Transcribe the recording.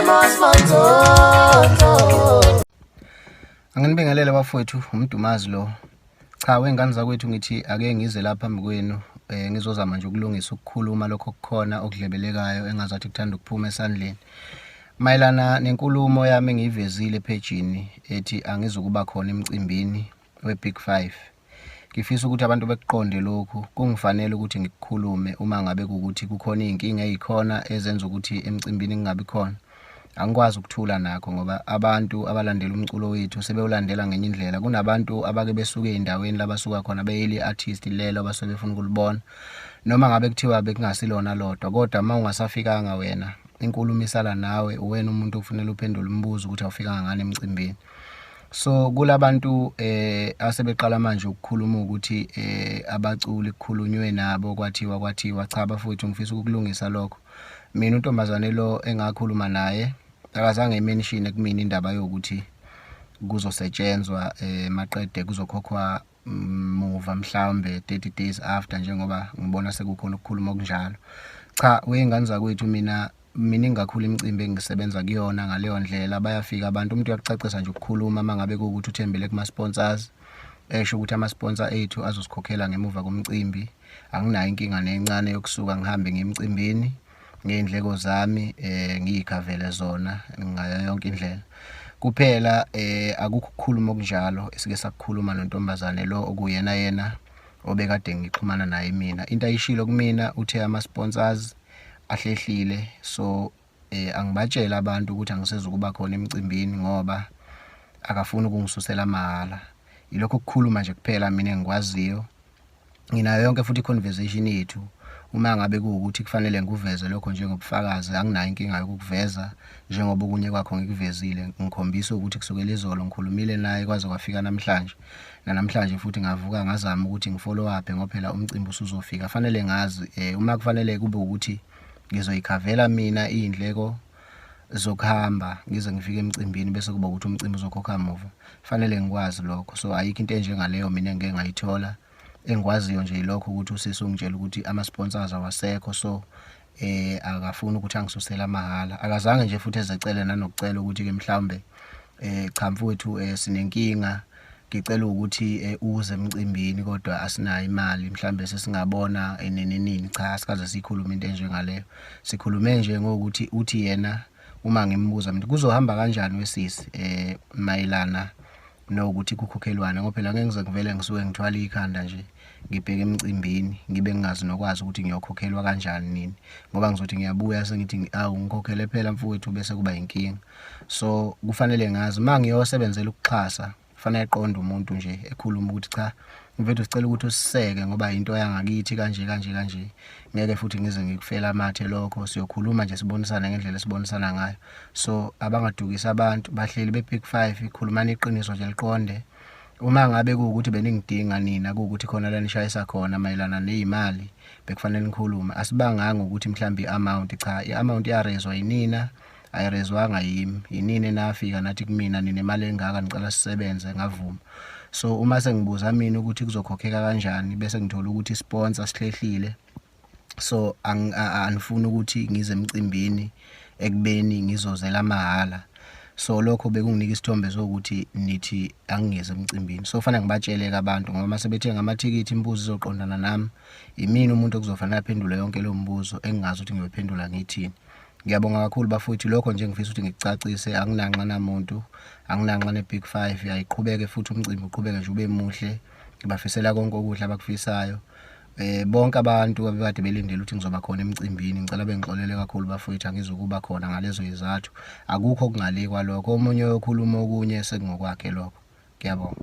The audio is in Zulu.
Amos Manzonzo. Anginibingelele bafowethu, uMdumazi lo. Cha wengane zakwethu, ngithi ake ngize lapha phambi kwenu, ngizozama nje ukulungisa ukukhuluma lokho okukhona okudlebelekayo engazathi kuthanda ukuphuma esandleni. Mayelana nenkulumo yami engiyivezile ephejini ethi angizukuba khona emcimbini we-Big Five. Ngifisa ukuthi abantu bekuqonde lokhu, kungifanele ukuthi ngikukhulume uma ngabe kuwukuthi kukhona iy'nkinga ey'khona ezenza ukuthi emcimbini ngingabi khona. Angikwazi ukuthula nakho ngoba abantu abalandela umculo wethu sebewulandela ngenye indlela. Kunabantu abake besuke ey'ndaweni la basuka khona beyele i-artist lelo abasuke befuna ukulibona. Noma ngabe kuthiwa bekungasilona lodwa, kodwa uma ungasafikanga wena inkulumo isala nawe, uwena umuntu okufanele uphendule umbuzo ukuthi awufikanga ngani emcimbini. So kulabantu asebeqala manje ukukhuluma ukuthi abaculi kukhulunywe nabo kwathiwa kwathiwa, cha bafowethu, ngifisa ukukulungisa lokho. Mina untombazane lo engakhuluma naye akazange emention kumina indaba yokuthi kuzosetshenzwa maqede kuzokhokhwa muva, mhlawumbe 30 days after, njengoba ngibona sekukhona ukukhuluma okunjalo. Cha wey'ngane zakwethu, mina miningi kakhulu imicimbi engisebenza kuyona ngaleyo ndlela. Bayafika abantu, umuntu uyakucacisa nje ukukhuluma uma ngabe kuwukuthi uthembele kuma-sponsors, esho ukuthi ama-sponsor ethu azosikhokhela ngemuva komcimbi. Anginayo inkinga nencane yokusuka ngihambe ngiye emcimbini ngey'ndleko zami, ngiy'khavele zona ngayo yonke indlela. Kuphela akukho ukukhuluma okunjalo esike sakukhuluma nontombazane lo okuyena yena obekade ngixhumana naye mina. Into ayishilo kumina, uthe ama-sponsors ahlehlile, so angibatshele abantu ukuthi angisezukuba khona emcimbini ngoba akafuni ukungisusela mahhala. Yilokho ukukhuluma nje kuphela mina engikwaziyo. Nginayo yonke futhi i-conversation yethu. Uma ngabe kuwukuthi kufanele ngikuveze lokho njengobufakazi, anginayo inkinga yokukuveza njengoba okunye kwakho ngikuvezile, ngikhombisa ukuthi kusukela izolo ngikhulumile naye kwaze kwafika namhlanje. Nanamhlanje futhi ngavuka ngazama ukuthi ngi-follow up ngoba phela umcimbi usuzofika. Fanele ngazi, uma kufanele kube ukuthi ngizoyikhavela mina iy'ndleko zokuhamba ngize ngifike emcimbini bese kuba ukuthi umcimbi uzokhokha muva, fanele ngikwazi lokho. So ayikho into enjengaleyo mina engike ngayithola. Engikwaziyo nje yilokho ukuthi usisi ungitshela ukuthi ama-sponsors awasekho, so akafuni ukuthi angisusele amahhala. Akazange nje futhi ezecele nanokucela ukuthi-ke mhlawumbe cha mfowethu, sinenkinga, ngicela ukuthi uze emcimbini kodwa asinayo imali, mhlawumbe sesingabona nini nini. Cha, asikaze siyikhulume into enjengaleyo. Sikhulume nje ngokuthi uthi yena uma ngimbuza mina kuzohamba kanjani wesisi mayelana nokuthi kukhokhelwane, ngoba phela ngeke ngize ngivele ngisuke ngithwale ikhanda nje ngibheke emcimbini ngibe ngingazi nokwazi ukuthi ngiyokhokhelwa kanjani nini, ngoba ngizothi ngiyabuya sengithi awu ngikhokhele phela mfowethu, bese kuba inkinga. So kufanele ngazi uma ngiyosebenzela ukuxhasa, kufanele eqonde umuntu nje ekhuluma ukuthi cha mfethu, sicela ukuthi usiseke ngoba into yangakithi kanje kanje kanje, ngeke futhi ngize ngikufela amathe lokho, siyokhuluma nje sibonisane ngendlela esibonisana ngayo. So abangadukisi abantu, bahleli be-Big Five, khulumani iqiniso nje liqonde. Uma ngabe kuwukuthi beningidinga nina, kuwukuthi khona la nishayisa khona mayelana ney'mali, bekufanele nikhulume. Asibanganga ukuthi mhlawumbe i-amount, cha, i-amount yarezwa yinina, ayirezwanga yimi. Yinina enafika nathi kumina ninemali engaka, nicela sisebenze, ngavuma. So uma sengibuza mina ukuthi kuzokhokheka kanjani bese ngithola ukuthi i-sponsor sihlehlile, so anifuni ukuthi ngize emcimbini ekubeni ngizozela mahhala. So lokho bekunginika isithombe sokuthi nithi angingezi emcimbini. So fanele ngibatshele-ke abantu ngoba mase bethenga amathikithi imibuzo izoqondana nami, imina umuntu okuzofanele aphendule yonke leyo mibuzo engingazi ukuthi ngiyoyiphendula ngithini. Ngiyabonga kakhulu bafowethu, lokho nje ngifisa ukuthi ngikucacise. Anginanxa namuntu, anginanxa ne-Big Five, ayiqhubeke futhi umcimbi uqhubeke nje ube muhle. Ngibafisela konke okuhle abakufisayo. Bonke abantu abekade belindele ukuthi ngizoba khona emcimbini, ngicela bengixolele kakhulu bafowethu, angizukuba khona ngalezo yizathu. Akukho okungale kwalokho, omunye oyokhuluma okunye sekungokwakhe lokho. Ngiyabonga.